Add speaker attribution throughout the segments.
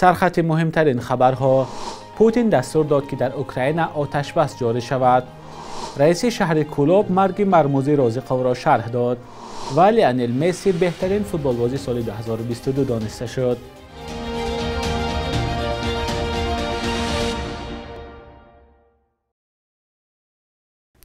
Speaker 1: Сархати муҳимтарин хабарҳо. Путин дастур дод, ки дар Украина оташбас ҷорӣ шавад. Раиси шаҳри Кӯлоб марги мармузи Розиқовро шарҳ дод. Ва Лионел Месси беҳтарин футболбози соли 2022 дониста шуд.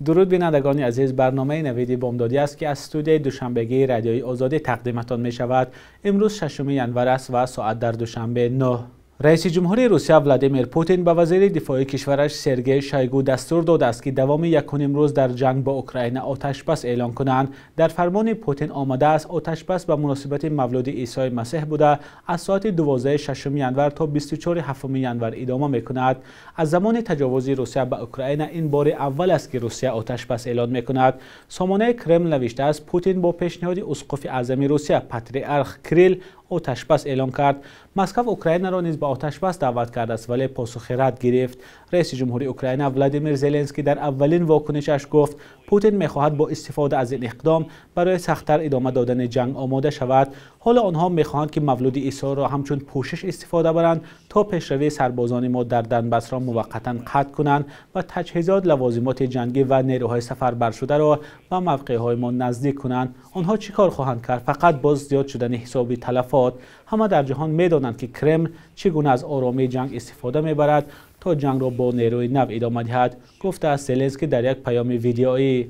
Speaker 1: Дуруд бинандагони азиз, барномаи Навиди Бомдодӣ аст, ки аз студияи душанбегии Радиои Озодӣ тақдиматон мешавад. Имрӯз 6 январ аст ва соат дар Душанбе 9. Раиси ҷумҳурии Русия Владимир Путин ба вазири дифои кишвараш Сергей Шойгу дастур додааст, ки давоми 1.5 рӯз дар ҷанг бо Украина оташбас эълон кунанд. Дар фармони Путин омадааст, оташбас ба муносибати мавлуди Исои Масеҳ буда, аз соати 12 6 январ то 24 7 январ идома мекунад. Аз замони таҷовузи Русия ба Украина ин бори аввал аст, ки Русия оташбас эълон мекунад. Сомонаи Кремл навиштааст, Путин бо пешниҳоди усқуфи аъзами Русия патриарх Кирилл оташбас эълон кард. Москва Украинаро низ ба оташбас даъват кардааст, вале посухи рад гирифт. Раиси ҷумҳурии Украина Владимир Зеленский дар аввалин вокунишаш гуфт, Путин мехоҳад бо истифода аз ин иқдом барои сахттар идома додани ҷанг омода шавад. Ҳоло онҳо мехоҳанд, ки мавлуди Исоро ҳамчун пӯшиш истифода баранд, то пешравии сарбозони мо дар Донбассро муваққатан қатъ кунанд ва таҷҳизот, лавозимоти ҷангӣ ва нерӯҳои сафарбаршударо ба мавқеъҳои мо наздик кунанд. Онҳо чӣ кор хоҳанд кард? Фақат боз зиёд шудани ҳисоби талафот. Ҳама дар ҷаҳон медонанд, ки Кремл чӣ гуна аз оромии ҷанг истифода мебарад, то ҷангро бо нерӯи нав идома диҳад, гуфтааст Зеленский дар як паёми видеоӣ.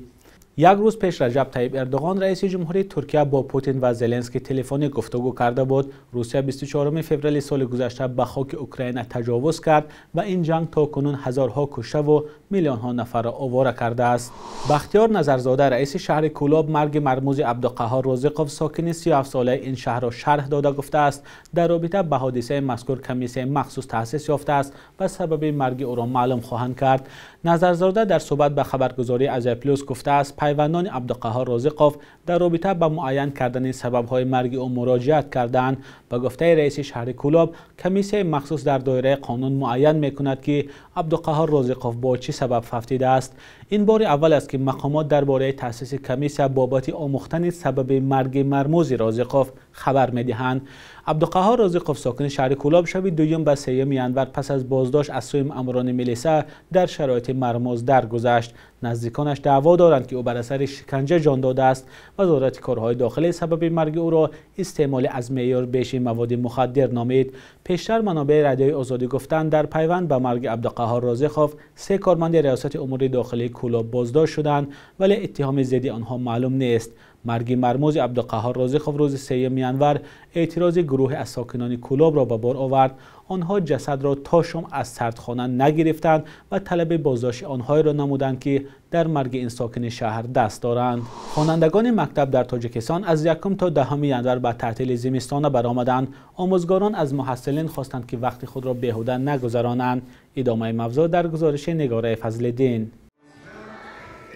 Speaker 1: Як рӯз пеш Раҷаб Тайиб Эрдоғон, раиси ҷумҳурии Туркия, бо Путин ва Зеленский телефонӣ гуфтугӯ карда буд. Русия 24 феврали соли гузашта ба хоки Украина таҷовуз кард ва ин ҷанг то кунун ҳазорҳо куштаву миллионҳо нафарро овора кардааст. Бахтиёр Назарзода, раиси шаҳри Кӯлоб, марги мармузи Абдуқаҳҳор Розиқов, сокини 37-солаи ин шаҳрро шарҳ дода гуфтааст, дар робита ба ҳодисаи мазкур комиссияи махсус таъсис ёфтааст ва сабаби марги ӯро маълум хоҳанд кард. Назарзода дар суҳбат ба хабаргузории Азия Плюс гуфтааст, пайвандони Абдуқаҳҳор Розиқов дар робита ба муайян кардани сабабҳои марги ӯ муроҷиат карданд. Ба гуфтаи раиси шаҳри Кӯлоб, комиссияи махсус дар доираи қонун муайян мекунад, ки Абдуқаҳҳор Розиқов бо чӣ сабаб фавтидааст. Ин бори аввал аст, ки мақомот дар бораи таъсиси комиссия бобати омӯхтани сабаби марги мармузи Розиқов хабар медиҳанд. Абдуқаҳҳор Розиқов, сокини шаҳри Кӯлоб, шаби 2 ба 3 январ пас аз боздошт аз сӯи маъмурони милиса дар шароити мармуз даргузашт. Наздиконаш даъво доранд, ки ӯ бар асари шиканҷа ҷон додааст. Вазорати корҳои дохилӣ сабаби марги ӯро истеъмоли аз меъёр беши маводи мухаддир номид. Пештар манобеи Радиои Озодӣ гуфтанд, дар пайванд ба марги Абдуқаҳҳор Розиқов 3 корманди Риёсати умури дохилии Кӯлоб боздошт шуданд, вале иттиҳоми зидди онҳо маълум нест. Марги мармузи Абдуқаҳҳор Розиқов рӯзи 3 январ эътирози гурӯҳе аз сокинони Кӯлобро ба бор овард. Онҳо ҷасадро то шом аз сардхона нагирифтанд ва талаби боздошти онҳоеро намуданд, ки дар марги ин сокини шаҳр даст доранд. Хонандагони мактаб дар Тоҷикистон аз 1 то 10 январ ба таътили зимистона баромаданд. Омӯзгорон аз муҳассилин хостанд, ки вақти худро беҳуда нагузаронанд. Идомаи мавзӯъ дар гузориши Нигораи Фазлиддин.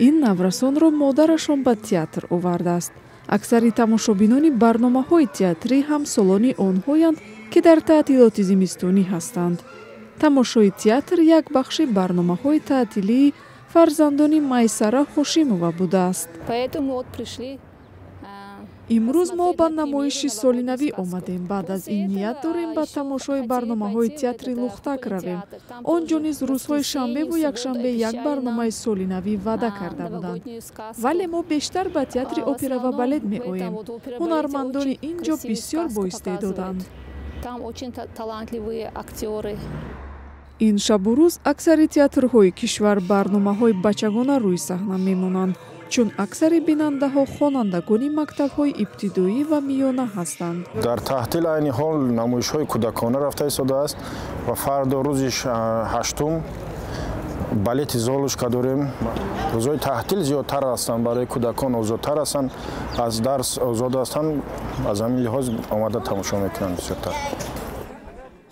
Speaker 2: Ин наврасонро модарашон ба театр овардааст. Аксари тамошобинони барномаҳои театрӣ ҳамсолони онҳоянд, ки дар таътилоти зимистонӣ ҳастанд. Тамошои театр як бахши барномаҳои таътилии фарзандони Майсара Ҳошимова будааст. Имрӯз мо ба намоиши солинавӣ омадем. Баъд аз ин ният дорем ба тамошои барномаҳои театри Лухтак равем. Он ҷо низ рӯзҳои шанбеву якшанбе як барномаи солинавӣ ваъда карда буданд. Вале мо бештар ба театри опера ва балет меоем. Ҳунармандони ин ҷо бисёр боистеъдоданд. Ин шабу рӯз аксари театрҳои кишвар барномаҳои бачагона рӯи саҳна мемонанд, чун аксари бинандаҳо хонандагони мактабҳои ибтидоӣ ва миёна ҳастанд.
Speaker 3: Дар таҳтил айни ҳол намоишҳои кӯдакона рафта истодааст ва фардо рӯзи 8 балети Золушка дорем. Рӯзҳои таҳтил зиёдтар ҳастанд, барои кӯдакон озодтар ҳастанд, аз дарс озод ҳастанд, аз ҳамин лиҳоз омада тамошо мекунанд бисёртар.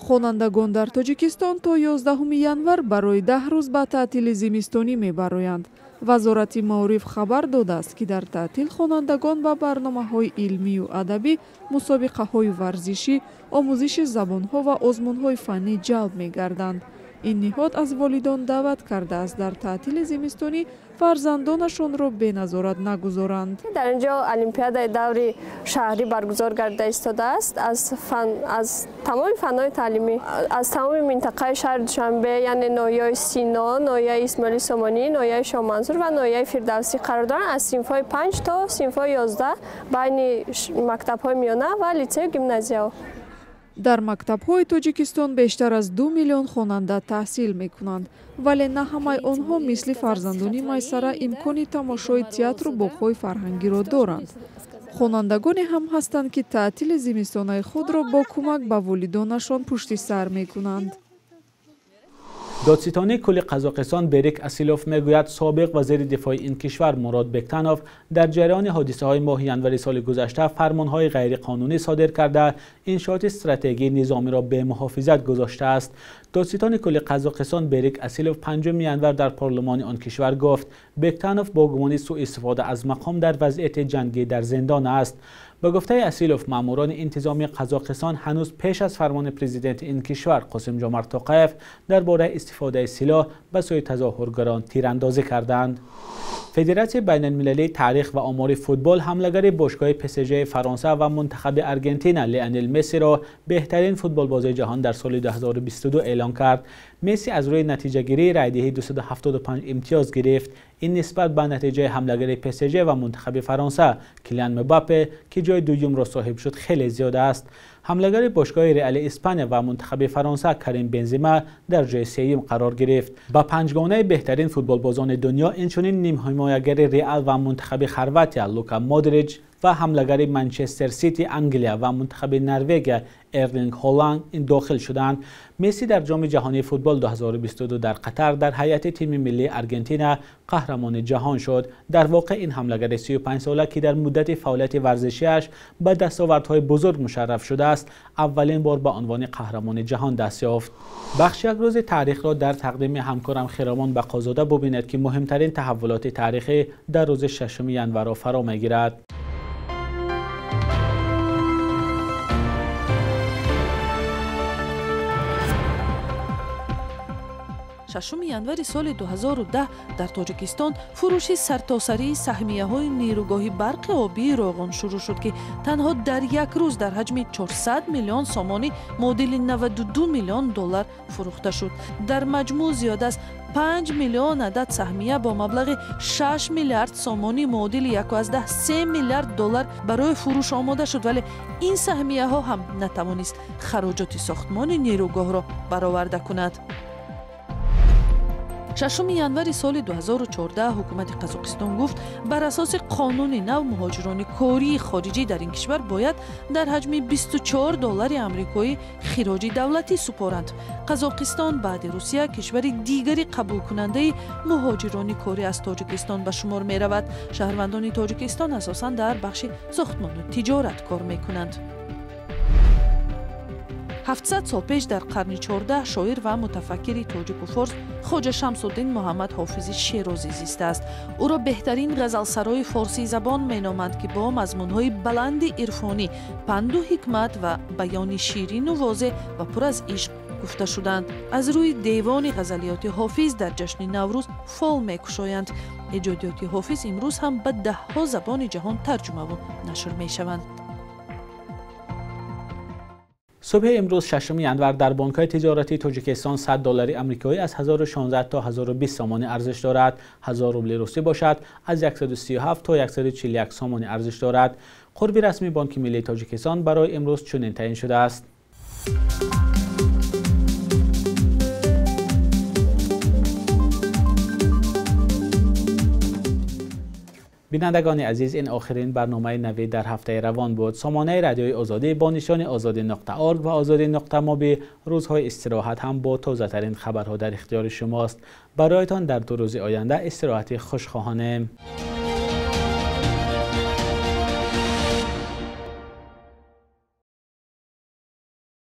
Speaker 2: Хонандагон дар Тоҷикистон то 11 январ барои 10 рӯз ба таътили зимистонӣ мебароянд. Вазорати маориф хабар додааст, ки дар таътил хонандагон ба барномаҳои илмию адабӣ, мусобиқаҳои варзишӣ, омӯзиши забонҳо ва озмунҳои фаннӣ ҷалб мегарданд. Ин ниҳод аз волидон даъват кардааст дар таътили зимистонӣ фарзандонашонро беназорат нагузоранд.
Speaker 4: Дар ин ҷо олимпиадаи даври шаҳрӣ баргузор гардида истодааст. Аз тамоми фанҳои таълимӣ, аз тамоми минтақаи шаҳри Душанбе, яъне ноҳияи Сино, ноҳияи Исмоили Сомонӣ, ноҳияи Шоҳмансур ва ноҳияи Фирдавсӣ қарор доранд. Аз синфҳои 5 то синфҳои 11 байни мактабҳои миёна ва литсею гимназияҳо.
Speaker 2: Дар мактабҳои Тоҷикистон бештар аз 2 миллион хонанда таҳсил мекунанд, вале на ҳамаи онҳо мисли фарзандони Майсара имкони тамошои театру боғҳои фарҳангиро доранд. Хонандагоне ҳам ҳастанд, ки таътили зимистонаи худро бо кӯмак ба волидонашон пушти сар мекунанд.
Speaker 1: Додситонии кулли Қазоқистон Берик Асилов мегӯяд собиқ вазири дифои ин кишвар Мурод Бектанов дар ҷараёни ҳодисаҳои моҳи январи соли гузашта фармонҳои ғайриқонунӣ содир карда, иншооти стратегии низомиро бемуҳофизат гузоштааст. Додситони кулли Қазоқистон Берик Асилов 5 январ дар парлумони он кишвар гуфт Бектанов бо гумони сӯистифода аз мақом дар вазъияти ҷангӣ дар зиндон аст. Ба гуфтаи Асилов, маъмурони интизомии Қазоқистон ҳанӯз пеш аз фармони президенти ин кишвар Қосимҷомарт Тоқаев дар бораи истифодаи силоҳ ба сӯи тазоҳургарон тирандозӣ карданд. Федератсияи байналмилалии таърих ва омори футбол ҳамлагари бошгоҳи ПСЖ Фаронса ва мунтахаби Аргентина Лионел Мессиро беҳтарин футболбози ҷаҳон дар соли 2022 эълон кард. Месси аз рӯи натиҷагирии райдиҳӣ 275 имтиёз гирифт. Ин нисбат ба натиҷаи ҳамлагари ПСЖ ва мунтахаби Фаронса Килиан Мбаппе, ки ҷои дуюмро соҳиб шуд, хеле зиёд аст. Ҳамлагари бошгоҳи Реали Испания ва мунтахаби Фаронса Карим Бензима дар ҷои сеюм қарор гирифт. Ба панҷгонаи беҳтарин футболбозони дунё инчунин нимҳимоягари Реал ва мунтахаби Хорватия Лука Модрич ва ҳамлагари Манчестер Сити Англия ва мунтахаби Норвегия Эрлинг Холанд дохил шуданд. Месси дар ҷоми ҷаҳонии футбол 2022 дар Қатар дар ҳайати тими миллии Аргентина қаҳрамони ҷаҳон шуд. Дар воқеъ ин ҳамлагари 35-сола, ки дар муддати фаъолияти варзишиаш ба дастовардҳои бузург мушарраф шудааст, аввалин бор ба унвони қаҳрамони ҷаҳон даст ёфт. Бахши як рӯзи таърихро дар тақдими ҳамкорам Хиромон Бақозода бубинед, ки муҳимтарин таҳаввулоти таърихӣ дар рӯзи 6 январро фаро мегирад.
Speaker 5: Шашуми январи соли 2010 дар Тоҷикистон фурӯши сартосарии саҳмияҳои нерӯгоҳи барқи обии Роғун шурӯъ шуд, ки танҳо дар як рӯз дар ҳаҷми 400 миллион сомонӣ муодили 92 миллион доллар фурӯхта шуд. Дар маҷмӯъ зиёд аз 5 миллион адад саҳмия бо маблағи 6 миллиард сомонӣ муодили 1,3 миллиард доллар барои фурӯш омода шуд, вале ин саҳмияҳо ҳам натавонист хароҷоти сохтмони нерӯгоҳро бароварда кунад. Шашуми январи соли 2014 ҳукумати Қазоқистон гуфт, бар асоси қонуни нав муҳоҷирони кории хориҷӣ дар ин кишвар бояд дар ҳаҷми 24 доллари амрикоӣ хироҷи давлатӣ супоранд. Қазоқистон баъди Русия кишвари дигари қабулкунандаи муҳоҷирони корӣ аз Тоҷикистон ба шумор меравад. Шаҳрвандони Тоҷикистон асосан дар бахши сохтмону тиҷорат кор мекунанд. 700 сол пеш дар қарни 14 шоир ва мутафаккири тоҷику форс Хоҷа Шамсуддин Муҳаммад Ҳофизи Шерозӣ зистааст. Ӯро беҳтарин ғазалсарои форсизабон меноманд, ки бо мазмунҳои баланди ирфонӣ, панду ҳикмат ва баёни ширину возеҳ ва пур аз ишқ гуфта шуданд. Аз рӯи девони ғазалиёти Ҳофиз дар ҷашни Наврӯз фол мекушоянд. Эҷодиёти Ҳофиз имрӯз ҳам ба даҳҳо забони ҷаҳон тарҷумаву нашр мешаванд.
Speaker 1: Субҳи имрӯз 6 январ дар бонкҳои тиҷоратии Тоҷикистон 100 доллари амрикоӣ аз 1016 то 1020 сомонӣ арзиш дорад. 1000 рубли русӣ бошад аз 137 то 141 сомонӣ арзиш дорад. Қурби расмии Бонки Миллии Тоҷикистон барои имрӯз чунин таъин шудааст. Бинандагони азиз, ин охирин барномаи навӣ дар ҳафтаи равон буд. Сомонаи радиои Озодӣ бо нишони озодӣ.org ва озодӣ.mobi рӯзҳои истироҳат ҳам бо тозатарин хабарҳо дар ихтиёри шумост. Бароятон дар ду рӯзи оянда истироҳати хуш хоҳонем.